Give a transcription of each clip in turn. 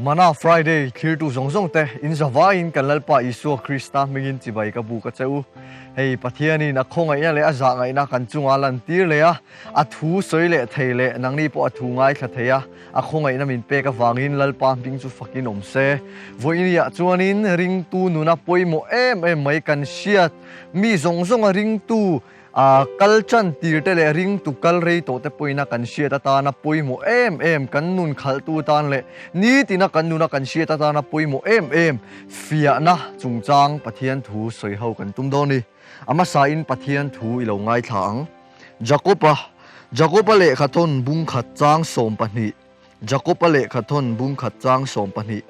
Mana Friday thlirtu zawng zawng te in zavaiin kan Lalpa Isua Krista hmingin chibai ka buk a che u. Hei Pathianin a khawngaihna leh a zahngaihna kan chunga lantir leh a, a thu sawi leh thei leh nangni pawh a thu ngaithla thei a, a khawngaihna min pek avangin Lalpa hming chu fakin awm se. Vawiiniah chuanin ringtu nuna pawimawh em em mai kan hriat mi zawng zawnga ringtu A kal chan tir te leh ringtu kal rei tawh te pawhin a kan hriat atana pawimawh em em, kan nun khalhtu atan leh nitina kan nuna kan hriat atana pawimawh em em fiahna chungchang Pathian thu sawi ho kan tum dawn ni. A hmasain Pathian thu i lo ngaithla ang. Jakob-a, Jakob-a lehkhathawn bungkhat chang 12. Jakob-a lehkhathawn bungkhat chang 12.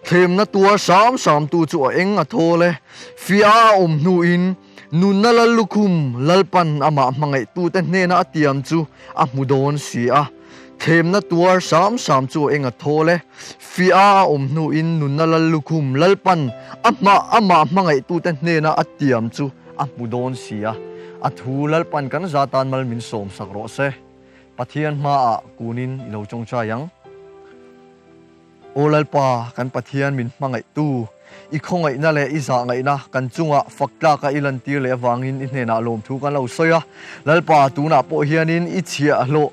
Thlemna tuar sam samtu chu a eng a thawl e. Fiah a awm hnuin nunna lal lukhum Lalpan amah hmangaihtute hnena a tiam chu a hmu dawn si a. Thlemna tuar sam sam chu a eng a thawl e. Fiah a awm hnuin nunna lal lukhum Lalpan amah amah hmangaihtute hnena a tiam chu a hmu dawn si a. A thu Lalpan kan za tan mal min sawmsak rawh se. Pathian hmaah kunin i lo tawngtai ang. Aw Lalpa, kan Pathian min hmangaihtu, i khawngaihna leh i zahngaihna kan chungah fak tlaka i lantir leh avangin i hnenah lawmthu kan lo sawi a. Lalpa, tunah pawh hianin i chhiahhlawh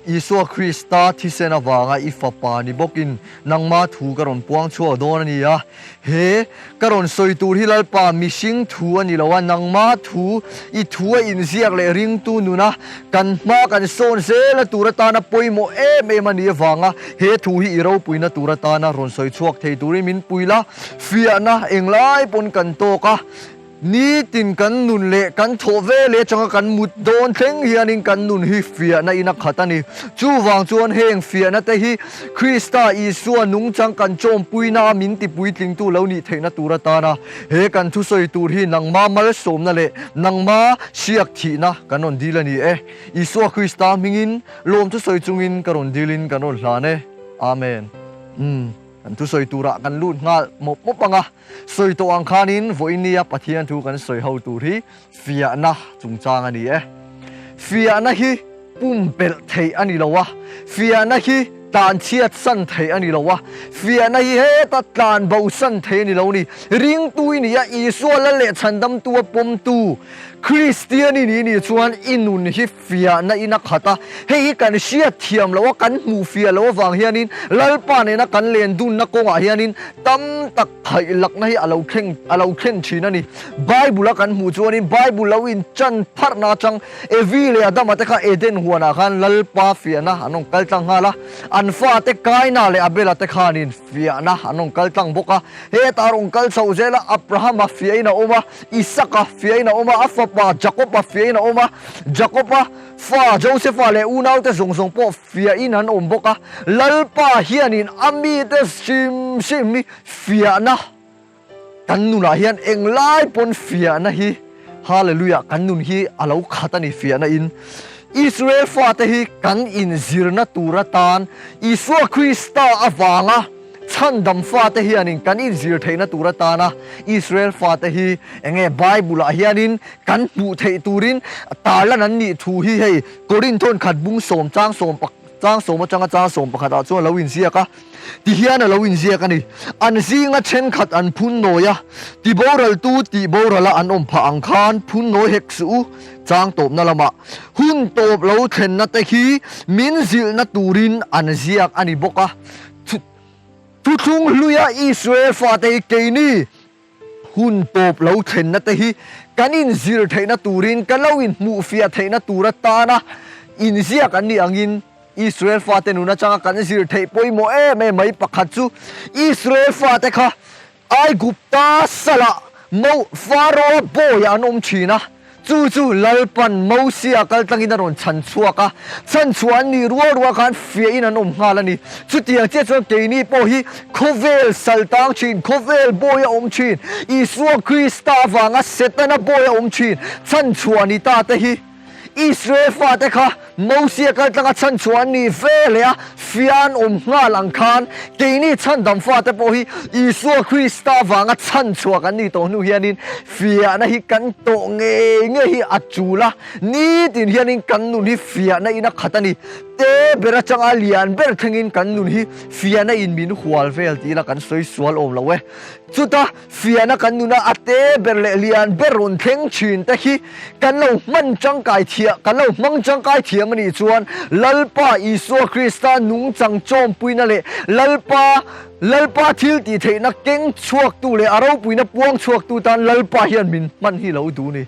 Isua Krista thisen avanga i Fapa ni bawkin nangma thu ka rawn puang chhuak dawn a ni a. He ka rawn sawi tur hi Lalpa mihring thu a ni lo a, nangma thu, i thu a inziak leh ringtu nuna kan hma kan sawn zel a tur atana pawimawh em em a nih avanga he thu hi i ropuina tur atana rawn sawi chhuak thei turin min pui la, fiahna englai pawn kan tawk a. Nitin kan nun leh kan thawh ve leh atanga kan mut dawn thleng hianin kan nun hi fiahna in a khat a ni. Chuvang chuan heng fiahna te hi Krista Isua nungchang kan chawmpuina a min tipuitlingtu lo nih theihna tur atana he kan thusawi tur hi nangma malsawmna leh nangma hriak thihna kan rawn dil a ni e. Isua Krista hmingin lawm thusawi chungin ka rawn dilin kan rawn hlan e. Amen. Umm. Kan thusawi turah kan lut nghal mawp mawp ang a. Sawi tawh ang khanin vawinia Pathian thu kan sawi ho tur hi fiahna chungchang a ni e. Fiahna hi pumpelh theih a ni lo a, fiahna hi tlanchhiat san theih a ni lo a, fiahna hi heta tlan bo san theih a ni lo ni. Ringtu i ni a, Isua lal leh chhandamtu a pawmtu Kristian i ni nih chuan i nun hi fiahna in a khat a, hei hi kan hriat thiam loh a, kan hmuh fiah loh avang hianin Lalpa nena kan len dunna kawngah hianin tam tak thaih lakna hi a lo thleng a lo thlen thin a ni. Bible a kan hmuh chuanin Bible lo in chan pharhna atang Evi leh Adama te kha Eden huanah khan Lalpa fiahna an rawn kal tlang nghal a, an fate Kaina leh Abela te khanin fiahna an rawn kal tlang bawk a, hetah a rawn kal chhoh zel a, Abrahama fiahin a awm a, Isaka fiahin a awm a, a fapa Jakoba fiahin a awm a, Jakoba fa Josefa leh unaute zawng zawng pawh fiahin an awm bawk a, Lalpa hianin a mite hrim hrim hi fiahna kan nunah hian englai pawn fiahna hi Hallelujah kan nun hi a lo khat a ni fiahna in Israel fate hi kan inzirna tur atan Isua Krista avanga Chhandam fate hianin kan inzir theihna tur atana Israel fate hi enge Bible-ah hianin kan hmuh theih turin tarlan an nih thu hi hei Korinthon khat bung sawm chang sawm pak chang sawm atanga chang sawm pakhatah chuan a lo inziak a, tihian a lo inziak a ni. An zinga thenkhat an phun nawi a, tiboraltu tih borala an awm phah ang khan phun nawi hek suh u, chang tawpna lamah hun tawp lo thlenna te hi min zilhna turin an ziak a ni bawk a. Thuthlung hluia Israel fate hi keini hun tawp lo thlenna te hi kan inzir theihna turin, kan lo inhmuhfiah theihna tur atana inziak an nih angin Israel fate nun atanga kan zir theih pawimawh em em mai pakhat chu Israel fate kha Aigupta salah Mo Pharaoh-a bawiah an awm thin a, chu chu Lalpan Mosia kal tlangin a rawn chhan chhuak a, chhan chhuah an nih rual rual khan fiahin an awm nghal a ni. Chutiang chiah chuan keini pawh hi khawvel sal tang thin, khawvel bawi a awm thin, Isua Krista avanga Setana bawi a awm thin, chhan chhuah ni ta te hi Israel fate kha. Mosia kal tlanga chhanchhuah an nih ve leh a, fiah an awm nghal ang khan keini chhandam fate pawh hi Isua Krista vanga chhanchhuah kan nih tawh hnu hianin fiahna hi kan tawh ngei ngei hi a tul a, nitin hianin kan nun hi fiahna in a khat a ni. Te ber atanga lian ber thlengin kan nun hi fiahna in min hual vel ti ila kan sawi sual awm lo e. Chuta Fiahna kan nuna a te ber leh lian ber rawn thleng thin te hi kan lo hman tangkai thiah, kan lo hmang tangkai thiam a nih chuan Lalpa Isua Krista nungchang chawmpuina leh Lalpa Lalpa thil tih theihna keng chhuaktu leh a ropuina puang chhuaktu tan Lalpa hian min hman hi lo duh ni.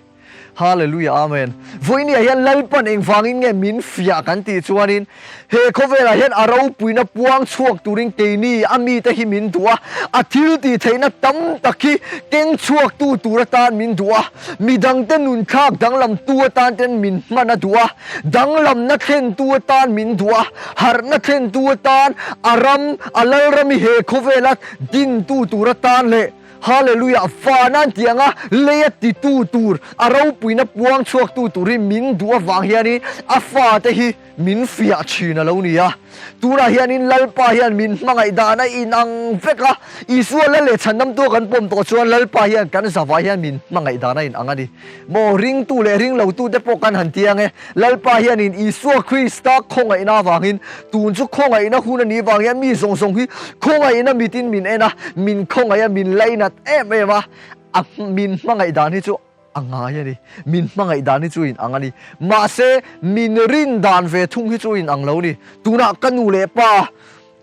Hallelujah Amen. Vawinia hian Lalpan engvangin nge min fiah kan tih chuanin he khawvelah hian a ropuina puang chhuak turin keini a mite hi min duh a, a thil tih theihna tam tak hi keng chhuaktu tur atan min duh a, midangte nunthlak danglamtu atan ten min hman a duh a, danglamna thlentu atan min duh a, harhna thlentu atan a ram, a Lalram hi he khawvela dintu tur atan leh Hallelujah! Vanan tih anga leia titu tur, a ropuina puang chhuaktu tur hi min duh avang hianin a fate hi min fiah thin a lo ni a. Tunah hianin Lalpa hian min hmangaih dan a inang vek a, Isua Lal leh Chhandamtu a kan pawm tawh chuan Lalpa hian kan zavai hian min hmangaih dan a inang a ni. Maw ringtu leh ringlotute pawh kan han ti ang e, Lalpa hianin Isua Krista khawngaihna avangin tun chu khawngaihna hun a nih vang hian mi zawng zawng hi khawngaihna mitin min en a, min khawngaih a, min lainat em em a, a min hmangaih dan hi chu a ngai a ni, min hmangaih dan hi chu inang a ni. Mahse, min rin dan ve thung hi chu inang lo a ni. Tunah ka nu leh pa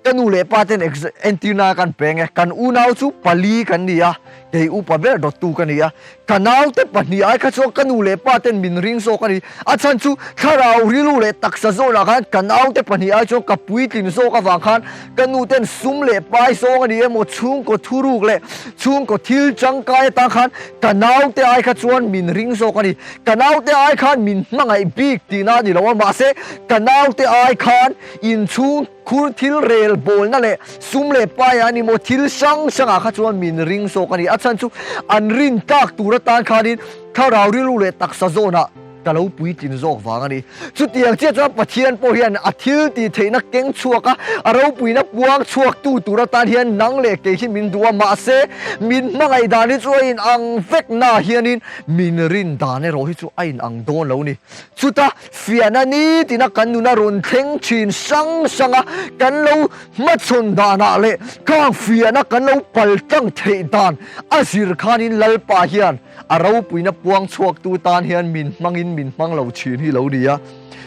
Ka nu leh pa ten entirna kan peng e, kan unau chu pali kan ni a, kei upa ber dawttu ka ni a, ka naute pahnih ai kha chuan ka nu leh pa ten min ring zawk a ni, a chhan chu thlarau rilru leh taksa zawnah khan ka naute pahnih ai chuan ka puitlin zawk avang khan ka nu ten sum leh pai zawng a ni emaw chhungkaw thuruk leh chhungkaw thil tangkai atang khan ka naute ai kha chuan min ring zawk a ni, ka naute ai khan min hmangaih bik tihna a ni lo a, mahse ka naute ai khan inchhung Khur thil rel bawlna leh sum leh paia a ni maw thil hrang hrangah kha chuan min ring zawk a ni. A chhan chu an rin tlak tur atan khanin thlarau rilru leh taksa zawnah ka lo puitlin zawk vang a ni. Chutiang chiah chuan Pathian pawh hian a thil tih theihna keng chhuak a, a ropuina puang chhuaktu tur atan hian nang leh kei hi min duh a, mahse min hmangaih dan hi chu a inang vek na hianin min rin dan erawh hi chu a inang dawn lo a ni. Chuta Fiahna nitina kan nuna rawn thleng thin hrang hranga kan lo hmachhawn danah leh khang fiahna kan lo paltlang theih dan a zir khanin Lalpa hian a ropuina puang chhuaktu tan hian min hmangin min hmang lo thin hi lo ni a.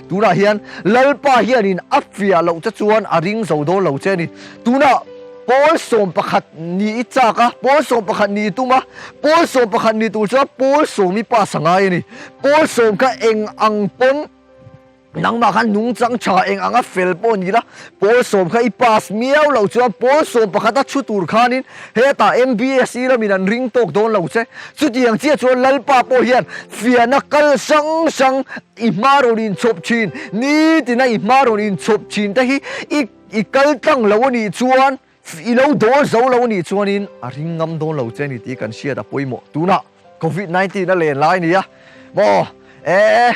Tunah hian Lalpa hianin a fiah loh che chuan a ring zo dawn lo che a ni. Tunah Pawl 11 ni i chak a, pawl 11 ni i tum a, pawl 11 ni tur chuan pawl sawm i pass a ngai a ni. Pawl sawm kha eng ang pawn nangmah khan nungchang tha eng anga fel pawh ni la, pawl sawm kha i pass miau loh chuan pawl 11 a chhu tur khanin hetah MBSE lamin an ring tawk dawn lo che. Chutiang chiah chuan Lalpa pawh hian fiahna kal hrang hrang i hma rawn inchhawp thin, nitina i hma rawn inchhawp thin te hi i I kal tlang lo a nih chuan, i lo dawl zo lo a nih chuanin a ring ngam dawn lo che a ni tih kan hriat a pawimawh. Tunah Covid 19 a len lai a ni a, maw e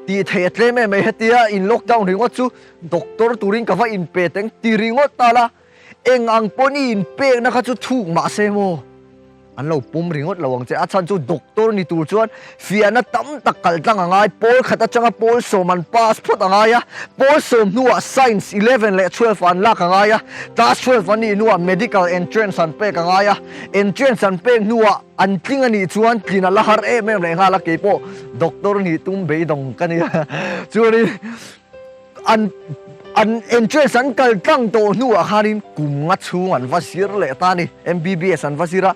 tih theih a tlem em mai hetia in lockdown ringawt chu doctor turin ka va inpe teng ti ringawt ta la, eng ang pawn i inpekna kha chu thuk mah se maw. An lo pawm ringawt lo ang che. A chhan chu doctor ni tur chuan fiahna tam tak kal tlang a ngai. Pawl khat atanga pawl sawm an pass phawt a ngai a. Pawl sawm hnuah science 11 leh 12 an lak a ngai a. Class 12 an nih hnuah medical entrance an pek a ngai a. Entrance an pek hnuah an tling a nih chuan tlin a la har em em leh nghal a. Keipawh doctor nih tum beidawng ka nia. Chuanin An an entrance an kal tlang tawh hnuah khanin kum nga chhung an va zir leh ta a ni. MBBS an va zir a,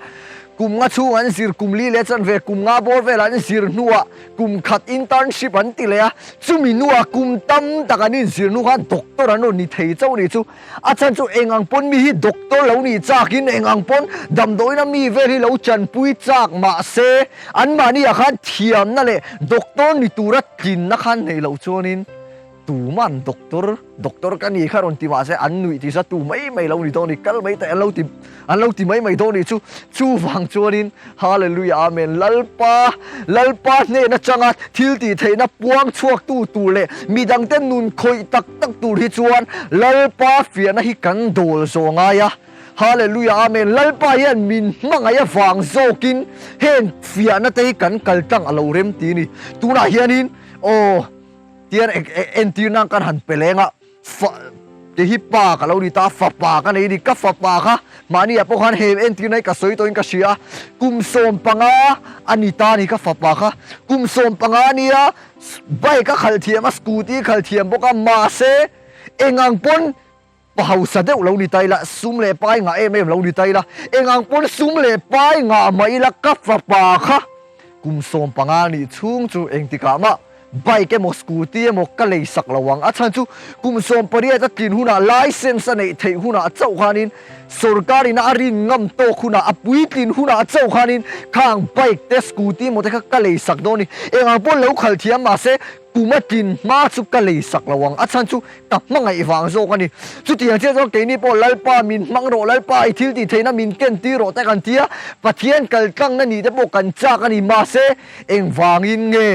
kum nga chhung an zir, kum li leh chanve kum nga bawr velah an zir hnuah kum khat internship an ti leh a, chumi hnuah kum tam tak an inzir hnu khan doctor an rawn ni thei chauh a nih chu. A chhan chu eng ang pawn mi hi doctor lo nih chakin eng ang pawn damdawiina mi vel hi lo chanpui chak mahse anmahniah khan thiamna leh doctor ni tura tlinna khan neih loh chuanin. Tuman doctor, doctor ka ni kha rawn ti mahse an nuih ti zatu mai mai lo ni dawn ni, kal mai teh an lo ti, an lo ti mai mai dawn ni chu. Chuvang chuanin Hallelujah Amen Lalpa, Lalpa hnen atanga thil tih theihna puang chhuaktu tur leh midangte nun khawih tak tak tur hi chuan Lalpa fiahna hi kan dawl zawh ngai a. Hallelujah Amen Lalpa hian min hmangaih avang zawkin heng fiahna te hi kan kal tlang a lo rem ti ni. Tunah hianin aw tian entir nan kan han pe leng a, fa te hi pa ka lo ni ta, fapa ka nei a ni, ka fapa kha mahni ah pawh khan he entirna hi ka sawi tawhin ka hria a, kum 15 a ni ta a ni ka fapa kha, kum 15 a nia bike a khalh thiam a, scooty a khalh thiam bawk a, mahse engang pawn Pa hausa deuh lo ni ta ila, sum leh pai ngah em em lo ni ta ila, eng ang pawn sum leh pai ngah mah ila ka fapa kha kum 15 nih chhung chu engtikah mah bike emaw scooty emaw ka lei sak lo ang. A chhan chu kum 18 a tlin hunah licence a neih theih hunah chauh khanin sorkar ina a rin ngam tawk hunah a puitlin hunah chauh khanin khang bike te scooty emaw te kha ka lei sak dawn a ni. Eng ang pawn lo khalh thiam mahse Kum a tlin hma chu ka lei sak lo ang, a chhan chu ka hmangaih vang zawk a ni. Chutiang chiah chuan keini pawh Lalpa min hmang rawh, Lalpa i thil tih theihna min ken tir rawh te kan ti a, Pathian kal tlangna nih te pawh kan chak a ni. Mahse, engvangin nge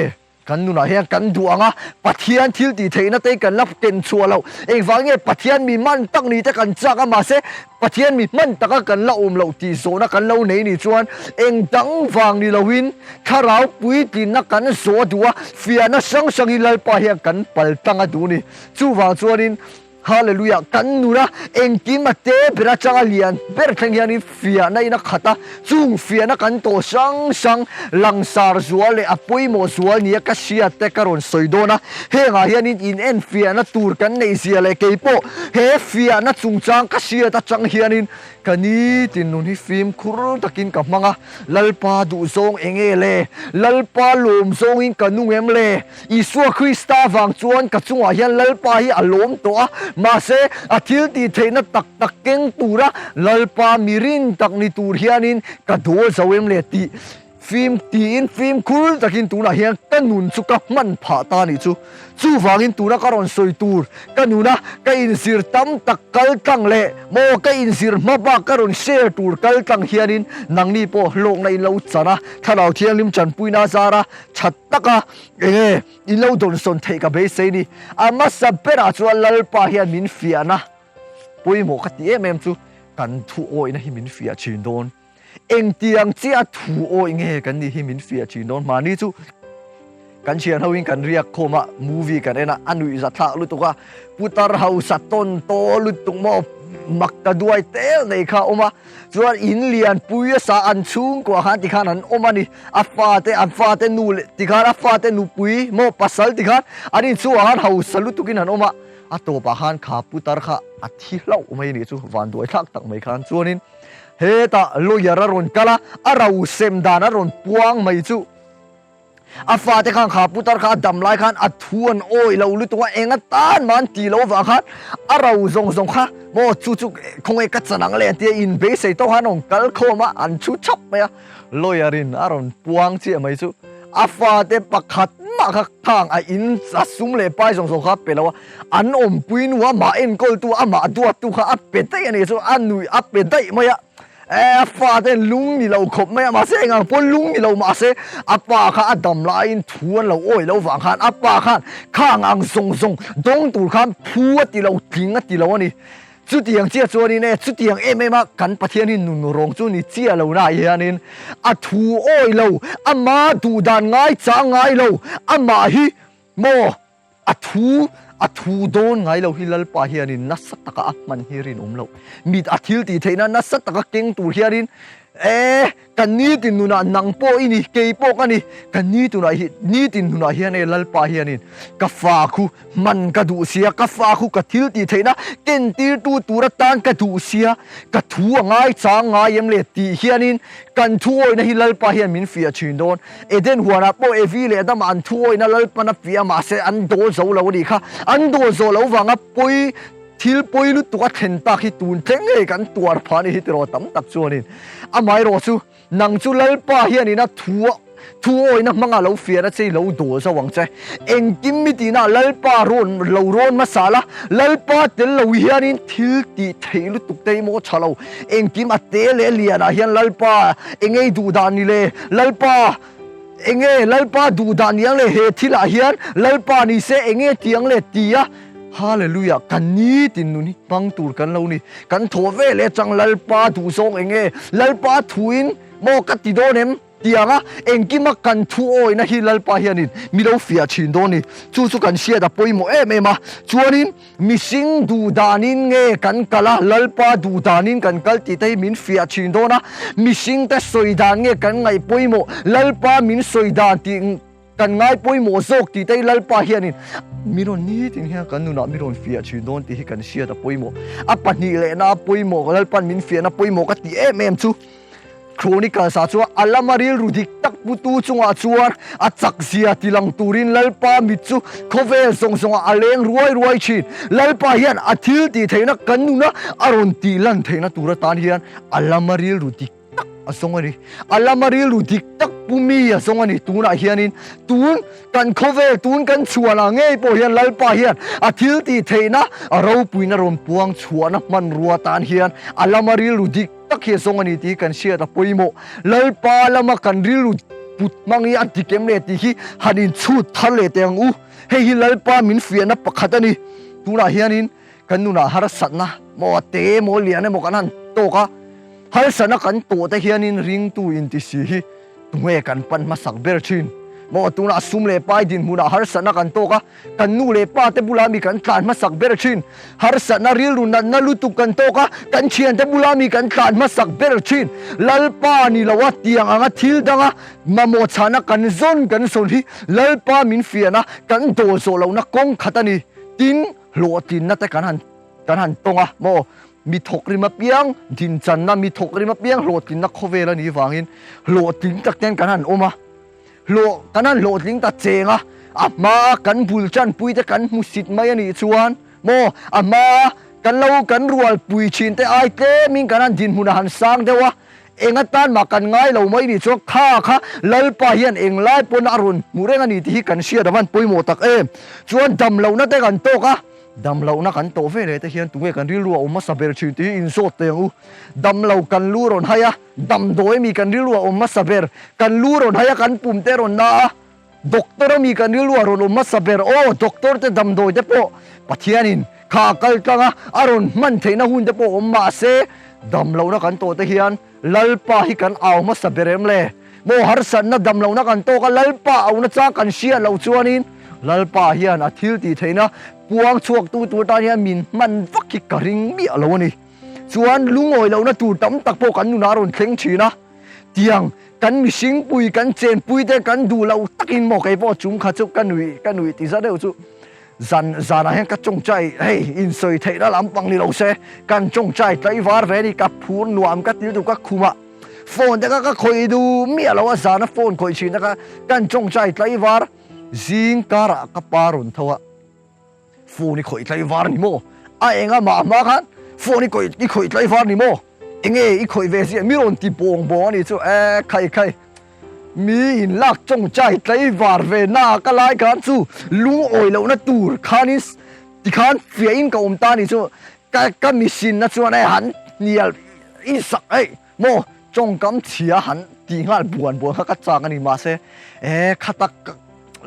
kan nunah hian kan duh ang a, Pathian thil tih theihna te hi kan la ken chhuah loh? Engvangin nge Pathian mi hman tak nih te kan chak a, mahse Pathian mi hman taka kan la awm loh tih zawhna kan lo nei nih chuan eng dang vang ni loin thlarau puitlinna kan zawh a duh a, fiahna hrang hrangin Lalpa hian kan pal tlang a duh a ni. Chuvang chuanin Hallelujah kan nun a, engkim a te ber atanga lian ber thleng hianin fiahna in a khat a, chung fiahna kan tawh hrang hrang langsar zual leh a pawimawh zual nia ka hriat te ka rawn sawi dawn a, hengah hianin in enfiahna tur kan neih zia leh keipawh he fiahna chungchang ka hriat atang hianin ka nitin nun hi fimkhur takin ka hmang a, Lalpa duhzawng eng nge le? Lalpa lawm zawngin ka nung em le? Isua Krista vang chuan ka chungah hian Lalpa hi a lawm tawh a, mahse a thil tih theihna tak tak keng tura Lalpa mi rin tak ni tur hianin ka dawl zo em le tih fim tiin fimkhur takin tunah hian ka nun chu ka hman phah ta a nih chu. Chuvangin tuna ka rawn sawi tur ka nuna ka inzir tam tak kal tlang leh maw ka inzir hma bak ka rawn share tur kal tlang hianin nangni pawh hlawkna in lo chan a, Thlarau Thianghlim chanpuina zara that taka enge in lo dawnsawn theih ka beisei ni. A hmasa berah chuan Lalpa hian min fiahna pawimawh ka ti em em chu kan thu awihna hi min fiah thin dawn. Engtiang chiah thu awih nge kan nih hi min fiah thin dawn. Mahni chu kan thian hoin kan riak khawm a, movie kan en a, a nuih za thlak lutuk a, putar hausa tawn taw lutuk maw mak ta duai tel nei kha a awm a, chuan in lian pui a sa an chhungkua khan tikhan an awm a ni, a fate an fate nu leh tikhan a fate nupui maw pasal tikhan an inchhungah khan hausa lutukin an awm a, a tawpah khan kha putar kha a thi hlauh mai a nih chu van duai thlak tak mai khan chuanin hetah lawyer a rawn kal a, a ro sem dan a rawn puang mai chu. A fate khan kha putar kha a dam lai khan a thu an awih lo lutuk a, eng atan mah an tih loh avang khan a ro zawng zawng kha maw chu chu khawnge ka chan ang le an ti a, inbeisei tawk khan a rawn kal khawm a, an thu thap mai a, lawyer in a rawn puang chiah mai chu a fate pakhat mah kha khang a in a sum leh pai zawng zawng kha a pe lo a, an awmpui nu amah enkawltu amah duattu kha a pe daih a nih chu a nuih a pe daih mai a. Eh, a fa te lung ni lo khawp mai a, mahse eng ang pawn lung ni lo mahse a pa kha a dam laiin thu an lo awih lo vang khan a pa khan khang ang zawng zawng dawng tur khan phu a ti lo, tling a ti lo a ni. Chutiang chiah chuanin e, chutiang em em a kan Pathian hi nun rawng chu ni chiah lo naah hianin a thu awih lo, ama duhdan ngai chang ngai lo, amah hi maw A thu a thu dawn ngai lo hi Lalpa hianin nasa taka a hman hi rinawm loh. Mit a thil tih theihna nasa taka keng tur hianin e ka nitin nunah nang pawh i ni, kei pawh ka ni, ka nitunah hi nitin nunah hian e Lalpa hianin ka fa khu hman ka duh sia, ka fa khu ka thil tih theihna kentirtu tur atan ka duh sia, ka thu a ngai chang ngai em le tih hianin Kan thuawihna hi Lalpa hian min fiah thin dawn. Eden huanah pawh Evi leh Adama an thuawihna Lalpan a fiah a, mahse an dawl zo lo a nih kha. An dawl zawh loh vanga pawi thil pawi lutuk a thlen tak hi tun thleng ngei kan tuar phah a ni hi tiraw tam tak chuanin. Amaherawhchu, nang chu Lalpa hianin a thu a. Thuawina hmanga lo fiahna che i lo dawl zauh ang che. Engkim mi tihna Lalpa rawn lo rawn hmasa la, Lalpa tel lo hianin thil tih theih lutuk te hi maw tha lo. Engkim a te leh lianah hian Lalpa engei duh dan ni le? Lalpa enge Lalpa duh dan ni ang le? He thilah hian Lalpa ni se enge ti ang le? ti a Hallelujah kan nitin nun hi hmang tur kan lo ni. Kan thawh ve leh chang Lalpa duh zawng enge? Lalpa thuin maw ka ti dawn em? Tianga engkima kan thu awihna hi Lalpa hianin mi lo fiah thin dawn ni. Chu chu kan hriat a pawimawh em em a. Chuanin mihring duh danin nge kan kal a, Lalpa duh danin kan kal tih te hi min fiah thin dawn a. Mihringte sawi dan nge kan ngaih pawimawh, Lalpa min sawi dan tih kan ngai pawimawh zawk tih te hi Lalpa hianin mi rawn nitin hian kan nunah mi rawn fiah thin dawn tih hi kan hriat a pawimawh. A pahnih lehna a pawimawh, Lalpa'n min fiahna pawimawh ka tih em em chu. Chronicles ah chuan a lama rilru dik tak putu chungah chuan a chakzia tilang turin Lalpa mit chu khawvel zawng zawngah a leng ruai ruai thin. Lalpa hian a thil tih theihna kan nuna a rawn tih lan theihna tur atan hian a lama rilru dik tak a zawng a ni. A lama rilru dik tak pu mi a zawng a ni. Tunah hianin tun kan khawvel tun kan chhuanah ngei pawh hian Lalpa hian a thil tih theihna a ropuina rawn puang chhuahna hmanrua atan hian a lama rilru dik tak hi a zawng a ni tih hi kan hriat a pawimawh. Lalpa lama kan rilru put hmang hi a dik em le tih hi han inchhut thar leh teh ang u. Hei hi Lalpa min fiahna pakhat a ni. Tunah hianin kan nunah harsatna maw a te emaw lian emaw kan han tawk a, harsatna kan tawh te hianin ringtu inti si hi tunge kan pan hmasak ber thin? Maw tunah sum leh pai dinhmunah harsatna kan tawk a, Kan nu leh pa te bula mi kan tlan hmasak ber thin. Harsatna rilru natna lutuk kan tawk a, kan thiante bula mi kan tlan hmasak ber thin. Lalpa ni lo a, tiang anga thil danga mamawh chhana kan zawn kan sawn hi Lalpa min fian a, kan dawl zawh lohna kawng khat a ni. Tin, hlawhtlinna te kan han kan han tawng a, maw mi thawk rim apiang dinchanna, mi thawk rim apiang hlawhtlinna khawvel a nih vangin hlawhtling tak ten kan han awm a. Hlawh kan han hlawhtling ta cheng a, a hmaa kan bul chanpui te kan hmu sit mai a nih chuan maw a hmaa kan lo kan rualpui thin te ai tlemin kan han dinhmun a han sang deuh a, eng atan mah kan ngai lo mai nih chuan kha kha Lalpa hian englai pawn a rawn hmu reng a ni tih hi kan hriat avan pawimawh tak em. Chuan damlohna te kan tawk a. Damlohna kan tawh ve leh te hian tunge kan rilru a awm hmasa ber thin tih hi inzawt teh ang u. Damlo kan lu rawn hai a, damdawi mi kan rilru a awm hmasa ber, kan lu rawn hai a kan pum te rawn na a, doctor a mi kan rilru a rawn awm hmasa ber, aw doctor te damdawi te pawh Pathianin kha kal tlang a, a rawn hman theihna hun te pawh awm mah se damlohna kan tawh te hian Lalpa hi kan au hmasa ber em le? Maw harsatna damlohna kan tawk a, Lalpa auhna chang kan hriat loh chuanin Lalpa hian a thil tih theihna puang chhuaktu tur tan hian min hman vak hi ka ring miah lo a ni. Chuan lungawi lohna tur tam tak pawh kan nunah a rawn thleng thin a, tiang kan mihringpui kan chenpui te kan duh loh takin maw kei pawh chung kha chu ka nuih ka nuih ti za deuh chu Zan zanah hian ka tawngtai hei insawi theihna lampang ni lo se kan tawngtai tlaivar ve a ni ka phur nuam ka til duh ka khumah phone te kha ka khawih duh miah lo a zana phone khawih thin te kha kan tawngtai tlaivar zing karah ka pa rawn tho a phone i khawih tlaivar ni maw a enga mah hma khan phone i khawih i khawih tlaivar ni maw enge i khawih ve zia mi rawn ti bawng bawng a ni chu e khai khai. Mi in lak tawngtai tlaivar ve na ka lai khan chu lungawi lohna tur khanin tikhan fiahin ka awm ta ni chu ka ka misinna chuan hei han hnial i sak hei maw tawngkam chhia han tih nghal buan buan kha ka chak a ni mahse e khatak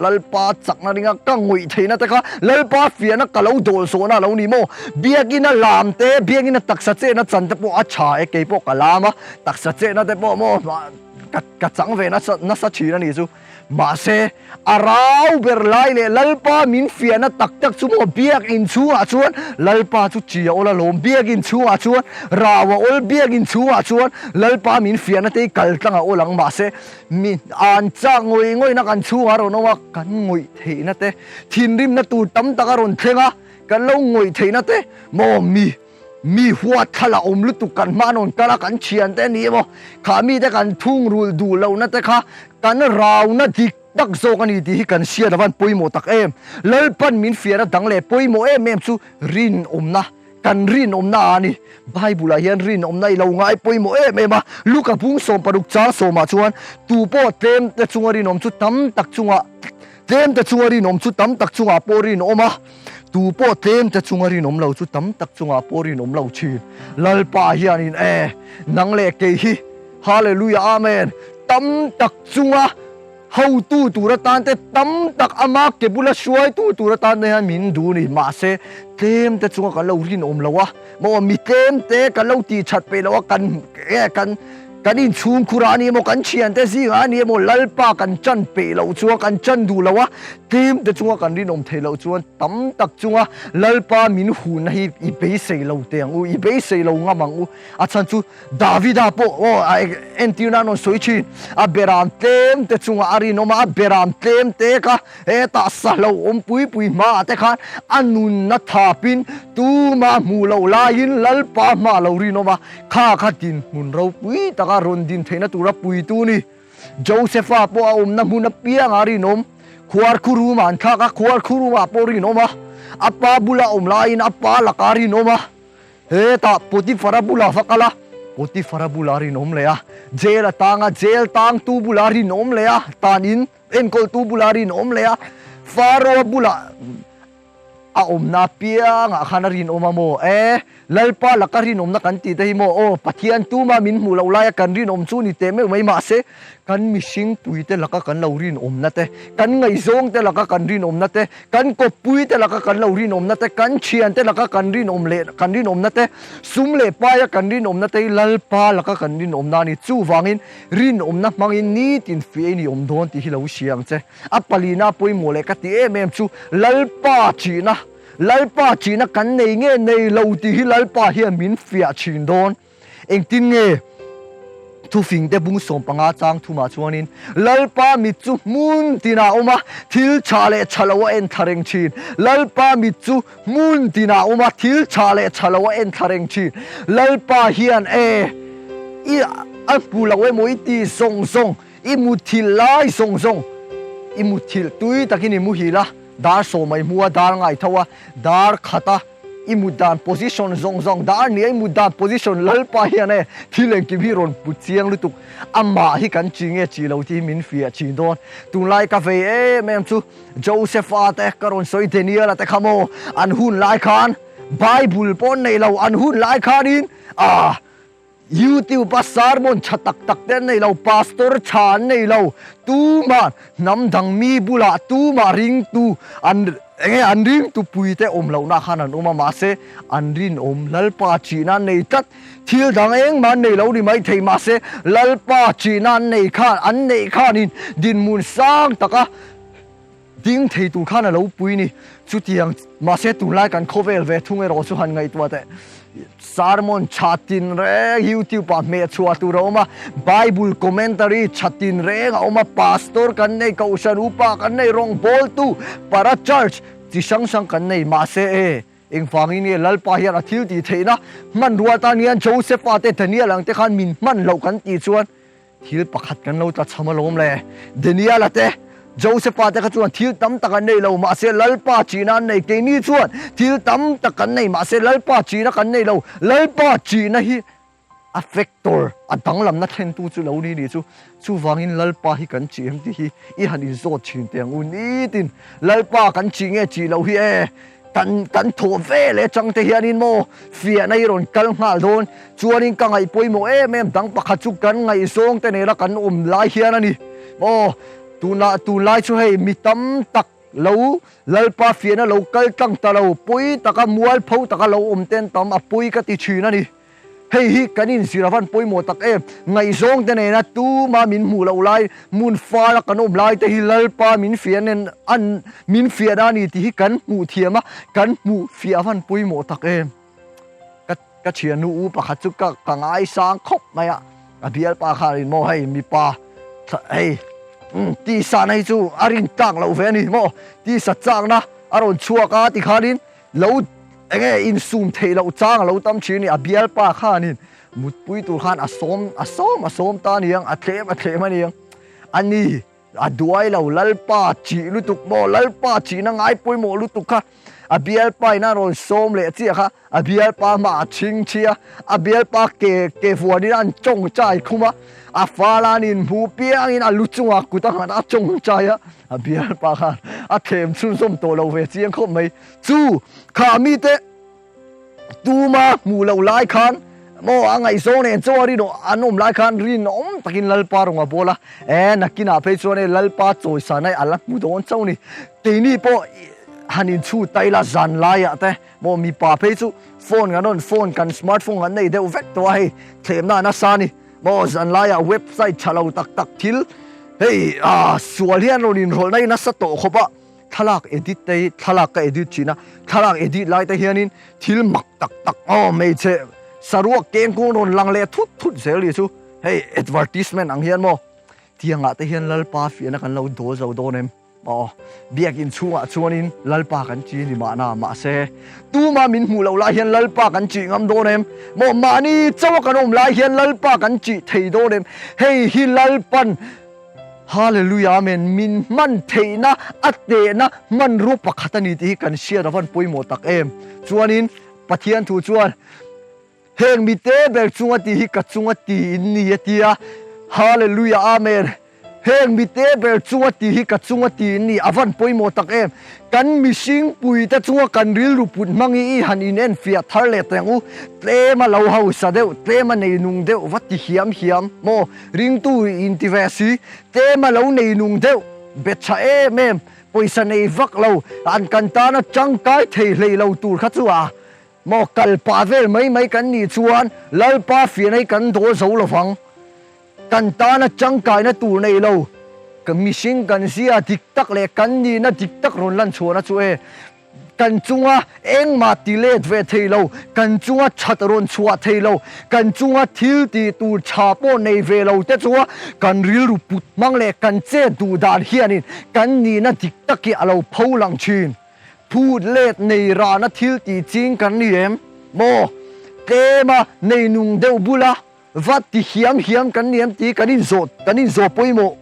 Lalpa chakna ringa ka ngawih theihna te kha Lalpa fiahna ka lo dawl zawhna a lo ni maw? Biakina lam te, biakina taksa chetna chan te pawh a tha e, kei pawh ka lam a, taksa chetna te pawh maw ka ka chang ve nasa nasa thin a nih chu. Mahse, a rau ber lai leh Lalpa min fiahna tak tak chu maw biakin chhungah chuan Lalpa chu chi a awl alawm, biakin chhungah chuan rau a awl, biakin chhungah chuan Lalpa min fiahna te hi kal tlang a awl ang mahse, Mi an chak ngawih ngawihna kan chhungah a rawn awm a, kan ngawih theihna te, thinrimna tur tam tak a rawn thleng a, kan lo ngawih theihna te, maw mi, mi huat thla la awm lutuk kan hma an rawn kal a, kan thian te a ni emaw, kha mite kan thungrulh duh lohna te kha kan rauna dik tak zawk a ni tih hi kan hriat avan pawimawh tak em. Lalpan min fiahna dang leh pawimawh em em chu rinawmna. Kan rinawmna a ni. Bible-ah hian rinawmna i lo ngai pawimawh em em a. Luka bung 16 chang sawmah chuan, Tu pawh tlem te chunga rinawm chu tam tak chungah, tlem te chunga rinawm chu tam tak chungah pawh rinawm a, tu pawh tlem te chunga rinawm lo chu tam tak chungah pawh rinawm lo thin. Lalpa hianin e, nang leh kei hi, Hallelujah Amen, tam tak chunga Hotu tur atan te tam tak ama ke bula hruaitu tur atan te hian min duh ni. Mahse, tlem te chunga kan lo rinawm lo a, maw mi tlem te kan lo tih that peih lo a, kan e kan kan inchhungkhur ah a ni emaw, kan thiante zingah a ni emaw Lalpa kan chan peih loh chuan, kan chan duh lo a, tlem te chunga kan rinawm theih loh chuan tam tak chunga Lalpa min hunna hi i beisei lo teh ang u, i beisei lo ngam ang u. A chhan chu Davida pawh aw a entir nan rawn sawi thin, a beram tlem te chungah a rinawm a, a beram tlem te kha hetah sahlo awm pui pui hmaah te khan a nunna thapin tuma hmuh loh laiin Lalpa hmaah lo rinawm a, kha kha dinhmun ropui taka rawn din theihna tura puitu ni. Josepha pawh a awmna hmun apiangah a rinawm, khuarkhurumah an thlak a, khuarkhurumah pawh rinawm a, a pa bula awm laiin a pa lakah a rinawm a. Hetah Potifara bulah va kal a, Potifara bulah rinawm leh a, jail a tang a, jail tangtu bulah rinawm leh a, tan in enkawltu bulah rinawm leh a, Pharaoh-a bulah a awmna apiangah khan a rinawm a maw? E, Lalpa laka rinawmna kan tih te hi maw? Aw, Pathian tuma min hmuh loh laia kan rinawm chu ni teh meuh mai mahse, kan mihring puite laka kan lo rinawmna te, kan ngaihzawngte laka kan rinawmna te, Kan kawppuite laka kan lo rinawmna te, kan thiante laka kan rinawm leh kan rinawmna te, sum leh paia kan rinawmna te hi Lalpa laka kan rinawmna a ni. Chuvangin rinawmna hmangin nitin feh in i awm dawn tih hi lo hria ang che. A palina pawimawh leh ka ti em em chu Lalpa chihna, Lalpa chihna kan nei nge nei lo tih hi Lalpa hian min fiah thin dawn. Engtin nge thufingte bung 15 chang thumah chuanin, Lalpa mit chu hmun tinah a awm a, thil tha leh tha lo a en thla reng thin. Lalpa mit chu hmun tinah a awm a, thil tha leh tha lo a en thla reng thin. Lalpa hian e, i a hmu lo emaw i ti zawng zawng, i muthilh lai zawng zawng, i muthilh tui takin i muhil a, dar sawm a i hmu a, dar ngaitho a, dar khat a, I mut dan position zawng zawng dar nia i mut dan position Lalpa hian e thil engkim hi rawn put chiang lutuk amah hi kan chi nge chi lo tih hi min fiah chin dawn tunlai ka vei em em chu Josepha te ka rawn sawi Daniela te kha maw an hun lai khan Bible pawh an nei lo an hun lai khanin ah YouTube a sermon tha tak tak te an nei lo, pastor tha an nei lo, tumah hnam dang mi bulah tumah ringtu an enge an ringtu pui te awm lohna khan an awm a, mahse an rinawm Lalpa chihna an nei tlat, thil dang engmah an nei lo ni mai thei mahse Lalpa chihna an nei khan an neih khanin dinhmun sang taka Ding thei tur khan a lo pui ni. Chutiang mahse tunlai kan khawvel ve thung erawh chu han ngaihtuah teh. Sermon tha tin reng YouTube ah hmeh chhuah tur a awm a, Bible commentary tha tin reng a awm a, Pastor kan nei, Kohhran upa kan nei, rawngbawltu, para church chi hrang hrang kan nei. Mahse e, engvangin nge Lalpa hian a thil tih theihna hmanrua atan hian Josepha te Daniel ang te khan min hman loh kan tih chuan Thil pakhat kan lo tla chham alawm le. Daniela te, Josepha te kha chuan thil tam tak an nei lo, mahse Lalpa chihna an nei. Keini chuan thil tam tak kan nei, mahse Lalpa chihna kan nei lo. Lalpa chihna hi a factor, a danglamna thlentu chu lo ni nih chu. Chuvangin Lalpa hi kan chih em tih hi i han inzawt thin teh ang u. Nitin Lalpa kan chih nge chih loh hi e. Kan kan thawh ve leh atang te hianin maw fiahna hi rawn kal nghal dawn. Chuanin ka ngaih pawimawh em em dang pakhat chu kan ngaihzawng te nena kan awm lai hian a ni. Maw tunah tunlai chu hei mi tam tak lo Lalpa fiahna lo kal tlang ta lo, pawi taka mualpho taka lo awm ten tam a pawi ka ti thin a ni. Hei hi kan inzir a van pawimawh tak em? Ngaihzawng te nena tuma min hmuh loh lai, hmun fala kan awm lai te hi Lalpa min fiah nen an min fiahna a ni tih hi kan hmuh thiam a, kan hmuh fiah a van pawimawh tak em? Ka ka thiannu u pakhat chu ka ka ngaisang khawp mai a, a bialpa khan in maw hei mipa hei umm tisa na hi chu a rin tlak loh ve a ni maw, tisa chakna a rawn chhuak a tikhanin Lo enge insum theih loh chang a lo tam thin a ni, a bialpa khanin mutpui tur khan a sawm a sawm a sawm ta a ni ang, a thlem a thlem a ni ang. A ni, a duai lo, Lalpa chih lutuk maw, Lalpa chihna ngai pawimawh lutuk kha. A bialpa in a rawn sawm leh chiah kha a bialpa hmaah a chhingchhi a, a bialpa ke ke vuanin a an tawngtai khum a, a fala an inhmuh piangin a lu chungah kut a nghat a tawngtai a, a bialpa khan a thlem chhunzawm tawh lo ve chiang khawp mai. Chu kha mite tuma hmuh loh lai khan maw a ngaihzawng nen chaw a rin an awm lai khan rinawm takin Lalpa rawn a bawl a, e nakinah phei chuan hei Lalpa chawisana hi a la hmu dawn chauh a ni. Keini pawh han inchhut ta ila zan laiah te maw mipa phei chu phone kan rawn phone kan smart phone kan nei deuh vek tawh a hei thlemna a nasa a ni maw zan laiah website tha lo tak tak thil hei ah sual hian rawn inrawlhna hi nasa tawh khawp a thlalak edit te hi thlalak ka edit thin a thlalak edit lai te hianin thil mak tak tak aw hmeichhe saruak kengkung rawn lang leh thut thut zel hi chu hei advertisement ang hian maw tiangah te hian Lalpa fiahna kan lo dawl zo dawn em. Aw, biakinn chhungah chuanin Lalpa kan chi ni mahna, mahse, tuma min hmuh loh lai hian Lalpa kan chih ngam dawn em? Maw, mahni chauha kan awm lai hian Lalpa kan chih thei dawn em? Hei hi Lalpan, Hallelujah Amen, min hman theihna, a tehna hmanrua pakhat a ni tih hi kan hriat a van pawimawh tak em? Chuanin, Pathian thu chuan, Heng mite ber chunga tih hi ka chunga ti in ni a ti a, Hallelujah Amen. Heng mite ber chunga tih hi ka chunga ti in ni, a van pawimawh tak em. Kan mihring puite chunga kan rilru put hmang hi i han in enfiah thar leh teh ang u. Tlem a lo hausa deuh, tlem a nei nung deuh va ti hiam hiam maw, ringtu in ti ve si, tlem a lo nei nung deuh, be tha em em, pawisa nei vak lo, an kan tana tangkai thei hlei lo tur kha chu a Maw kal pah vel mai mai kan nih chuan Lalpa fiahna hi kan dawl zo lo vang. Kan tana tangkaina tur nei lo, mihring kan zia dik tak leh kan nihna dik tak rawn lan chhuahna chu e, kan chunga engmah ti let ve thei lo, kan chunga that rawn chhuah thei lo, kan chunga thil tih tur tha pawh nei ve lo te chua kan rilru put hmang leh kan chet duh dan hianin kan nihna dik tak hi a lo pho lang thin. Phut let nei rana thil tih ching kan ni em? Maw? Tlema nei nung deuh bula va ti hiam hiam kan ni em tih kan inzawh kan inzawh pawimawh.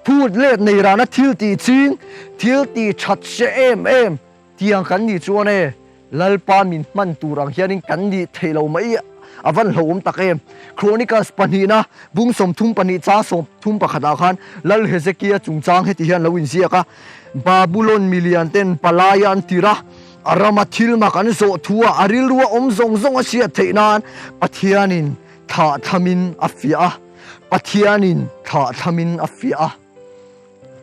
Phut let nei rana thil tih ching, thil tih that hre em em tiang kan nih chuan e, Lalpa min hman tur ang hianin kan nih theih lo mai a van hlauhawm tak em? Chronicles pahnihna bung 32 chang 31 ah khan Lal Hezekia chungchang heti hian lo inziak a, Babulon milian ten palai an tir a, a rama thil mak an zawh thu a, a rilru a awm zawng zawng a hriat theih nan Pathianin thlah thlamin a fiah a, Pathianin thlah thlamin a fiah a.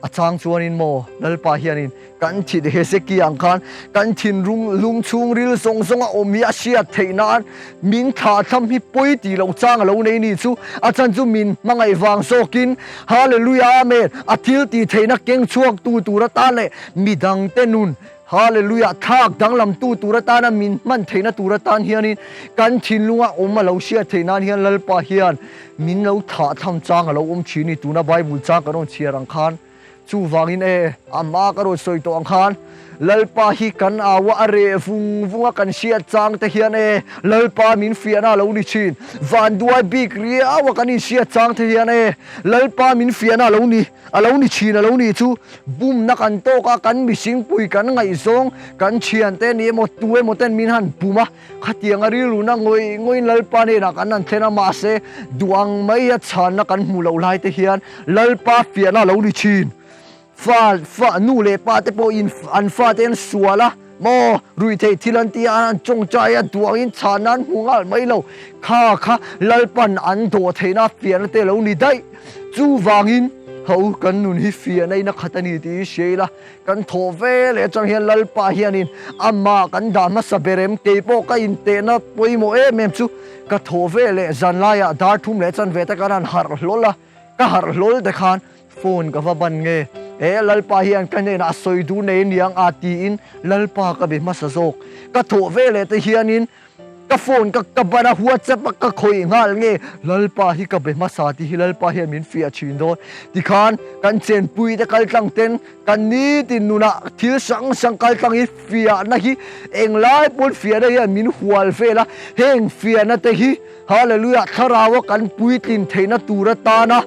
A chang chuanin maw Lalpa hianin kan thit Hezekia ang khan kan thinlung lung chhungril zawng zawng a awm hi a hriat theih nan min thlah thlam hi pawi tih loh chang a lo nei ni chu a chan chu min hmangaih vang zawkin Hallelujah Amen a thil tih theihna keng chhuak tu tur atan leh midangte nun Hallelujah thlak danglam tu tur atana min hman theihna tur atan hianin kan thinlunga awm a lo hriat theih nan hian Lalpa hian min lo thlah tham chang a lo awm thin ni tuna Bible chang kan rawn chhiar ang khan chuvangin e a hma ka rawn sawi tawh ang khan Lalpa hi kan au a a reh vung vung a kan hriat chang te hian e Lalpa min fiahna a lo ni thin vanduai bik riau a kan inhriat chang te hian e Lalpa min fiahna a lo ni A lo ni thin a lo ni chu bumna kan tawk a, kan mihringpui kan ngaihzawng, kan thiante ni emaw tu emaw ten min han bum a, khatianga rilruna ngawih ngawihin Lalpa hnenah kan han thlen a, mahse duang mai a chhanna kan hmuh loh lai te hian Lalpa fiahna a lo ni thin. Fa, fa, nu leh pa te pawhin an fate an sual a, maw ruihtheih thil an ti a, an tawngtai a, duangin chhanna an hmu nghal mai lo, kha kha Lalpan an dawh theihna fiahna te a lo ni daih. Chuvangin, ha u, kan nun hi fiahna in a khat a ni tih hi hria ila, kan thawh ve leh atang hian Lalpa hianin amah kan dah hmasa ber em? Kei pawh ka intehna pawimawh em em chu ka thawh ve leh zan laiah dar thum leh chanve te khan han harh hlawl a, ka harh hlawl te khan phone ka va ban nge? E, Lalpa hian ka hnenah a sawi duh nei aniang a tiin Lalpa ka be hmasa zawk. Ka thawh ve leh te hianin Ka phone ka ka ban a WhatsApp a ka khawih nghal nge Lalpa hi ka be hmasa tih hi Lalpa hian min fiah thin dawn. Tikhan kan chenpui te kal tlang ten kan nitin nunah thil hrang hrang kal tlang hi fiahna hi englai pawn fiahna hian min hual vel a, heng fiahna te hi Hallelujah thlarau a kan puitlin theihna tur atana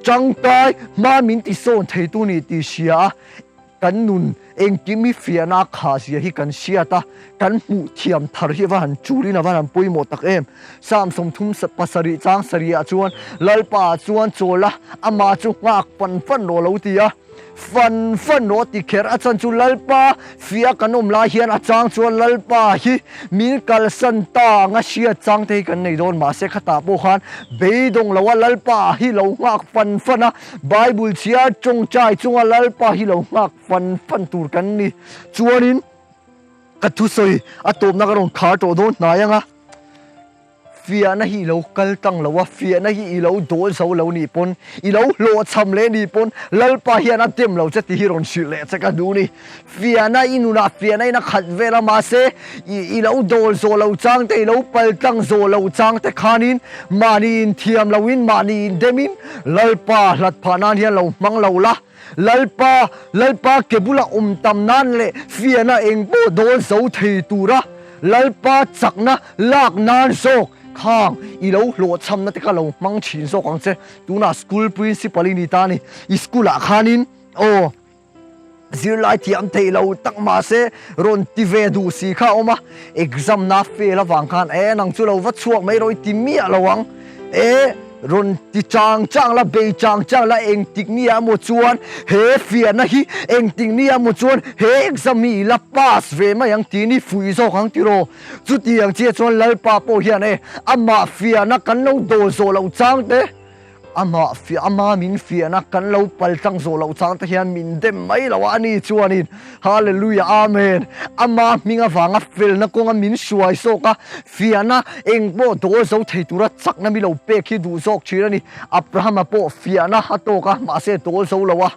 tangkai hma min tisawn theitu ni tih hria a kan nun. Engkim hi fiahna a khah zia hi kan hriat a, kan hmuh thiam thar hi a va han chulin a va han pawimawh tak em. Psalm 37 chang sarihah chuan, Lalpa ah chuan chawl a, amah chu nghak fan fan rawh a lo ti a. Fan fan rawh ti kher a chan chu Lalpa fiah kan awm lai hian a chang chuan Lalpa hi min kalsan ta anga hriat chang te hi kan nei dawn mahse khatah pawh khan beidawng lo a Lalpa hi lo nghak fan fan a, Bible chhiar tawngtai chunga Lalpa hi lo nghak fan fan tur kan ni. Chuanin ka thusawi a tawpna ka rawn khar tawh dawn hnai anga. Fiahna hi i lo kal tang lo a, fiahna hi i lo dawl zo lo nih pawn, i lo hlawhchham leh nih pawn Lalpa hian a dem lo che tih hi rawn hrilh leh che ka duh ni. Fiahna i nunah fiahna in a khat vel a, mahse i lo dawl zawh lo chang te, i lo pal tlang zawh lo chang te khanin mahni inthiam loin, mahni indemin Lalpa hlat phah nan hian lo hmang lo la. Lalpa, Lalpa ke bula awm tam nan leh fiahna eng pawh dawl zo thei tura Lalpa chakna lak nan zawk khang i lo hlawhchhamna te kha lo hmang thin zawk ang che. Tunah school principal i ni ta a ni. I school ah khanin aw zirlai thiam thei lo tak mahse rawn ti ve duh si kha a awm a, exam na fail avang khan e nang chu lo va chhuak mai rawh i ti miah lo ang e. Rawn ti chang chang la, bei chang chang la, engtik ni ah emaw chuan he fiahna hi, engtik ni ah emaw chuan he exam hi i la pass ve mai ang tiin i fuih zawk ang tiraw? Chutiang chiah chuan Lalpa pawh hian e, amah fiahna kan lo dawl zawh loh chang te, amah fiah, ama min fiahna kan lo pal tlang zawh loh chang te hian min dem mai lo a, ani chuanin Hallelujah Amen, ama hming avanga felna kawnga min hruai zawk a, Fiahna eng pawh dawl zo thei tura chakna mi lo pek hi duh zawk thin a ni. Abrahama pawh fiahna a tawk a, mahse dawl zo lo a.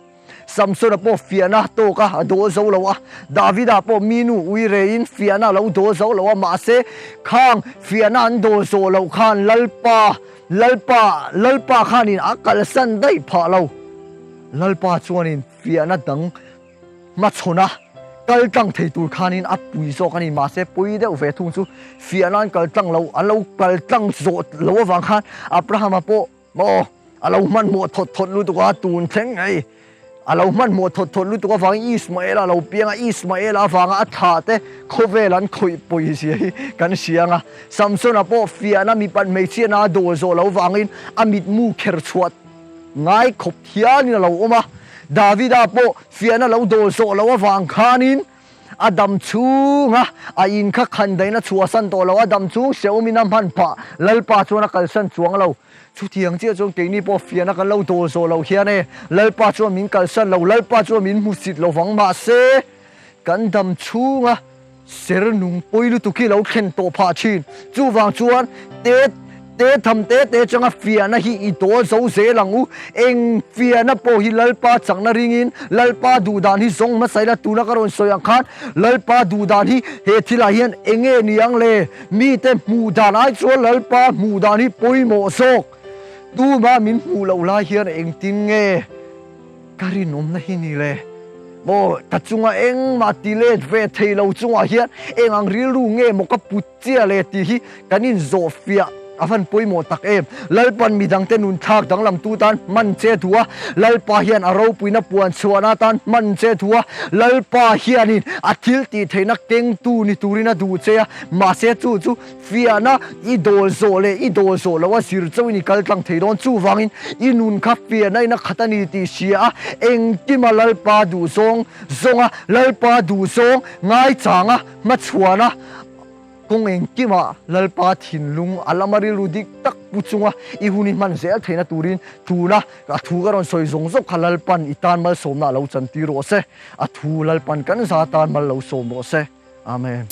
Samsona pawh fiahna a tawk a, a dawl zo lo a. Davida pawh mi nu ui reiin fiahna a lo dawl zo lo a, mahse khang fiahna an dawl zawh loh khan Lalpa, Lalpa, Lalpa khanin a kalsan daih phah lo. Lalpa chuanin fiahna dang Hmachhawn a kal tlang thei tur khanin a pui zawk a ni. Mahse pui deuh ve thung chu fiah nan kal tlang lo, an lo kal tlang zawh lo avang khan Abrahama pawh maw a lo hmanhmawh thawt thawt lutuk a, tun thleng ngei a lo hmanhmawh thawt thawt lutuk avangin Ismaela a lo piang a, Ismaela avanga a thlah te khawvel an khawih pawi zia hi kan hria ang a. Samsona pawh fiahna mipat hmeichhiatna a dawl zawh lo vangin a mitmu kher chhuah Ngai khawp hianin a lo awm a, Davida pawh fiahna lo dawl zawh loh avang khanin a dam chhunga a in kha khandaihna chhuahsan tawh lo, a dam chhung hrehawmin a hman phah, Lalpa chuan a kalsan chuang lo. Chutiang chiah chuan keini pawh fiahna kan lo dawl zawh loh hian e, Lalpa chuan min kalsan lo, Lalpa chuan min hmusit lo vang, mahse kan dam chhunga Ser nung pawi lutuk hi lo thlen tawh phah thin. Chuvang chuan te te tham te te changa fiahna hi i dawl zo zel ang u. Eng fiahna pawh hi Lalpa chakna ringin Lalpa duhdan hi zawng hmasa ila tuna ka rawn sawi ang khan Lalpa duhdan hi he thilah hian eng nge ni ang le? Mite hmuh dan ai chuan Lalpa hmuh dan hi pawimawh zawk. Tuma min hmuh loh lai hian engtin nge? Ka rinawmna hi ni le. Maw, ka chunga engmah ti let ve thei lo chungah hian eng ang rilru nge maw ka put chiah le tih hi kan inzawh fiah a van pawimawh tak em. Lalpan midangte nun thlak danglamtu tan hman che duh a, Lalpa hian a ropuina puan chhuahna atan hman che duh a, Lalpa hianin a thil tih theihna kengtu ni turin a duh che a, mahse chu chu Fiahna i dawl zawh leh i dawl zawh loh a zir chauhin i kal tlang thei dawn. Chuvangin i nun kha fiahna in a khat a ni tih hria a, engkima Lalpa duhzawng zawnga Lalpa duhzawng ngaichanga hmachhuana kawng engkima Lalpa thinlung a lama rilru dik tak pu chunga i hun i hman zel theihna turin tuna a thu ka rawn sawi zawng zawk kha Lalpan i tan malsawmna a lo chantir rawh se. A thu Lalpan kan za tan mal lo sawm rawh se. Amen.